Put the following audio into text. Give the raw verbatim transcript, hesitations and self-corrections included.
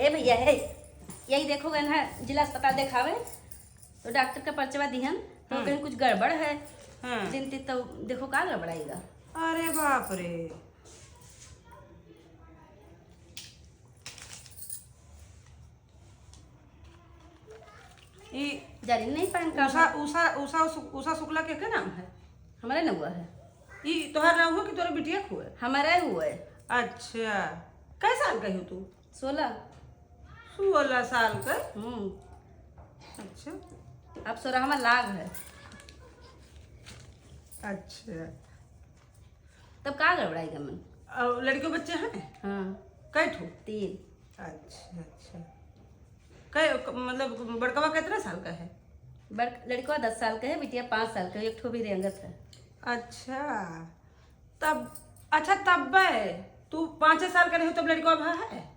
ए भैया, हे, यही देखो गए ना जिला अस्पताल देखावे, तो डॉक्टर का पर्चवा दिहन, तो हाँ। कहीं कुछ गड़बड़ है। हाँ। जिनती तो देखो का गड़बड़ाएगा। अरे बाप रे। ई जारी नहीं पाएन का उषा, है? उषा, उषा, उषा शुक्ला के, के नाम है? हमारे नौआ है। ई तोहार नाम हुआ कि तोरे बिटिया के हुआ? हमारे हुआ है। अच्छा, कै साल का हो तू? सोलह। सोलह साल का? हम्म। अच्छा। अब सोरहवाँ लाग है। अच्छा। तब का गड़बड़ाई गमन? और लड़के बच्चे हैं? हाँ। कै ठो? तीन। अच्छा, अच्छा। कै, क-, मतलब बड़कवा कितना साल का है? बड़-, लड़कवा दस साल का है, बिटिया पाँच साल का है, एक ठो भी रेंगत है। अच्छा, तब, अच्छा, तब बे, तू पाँचे साल का रही तब लड़कवा भा है?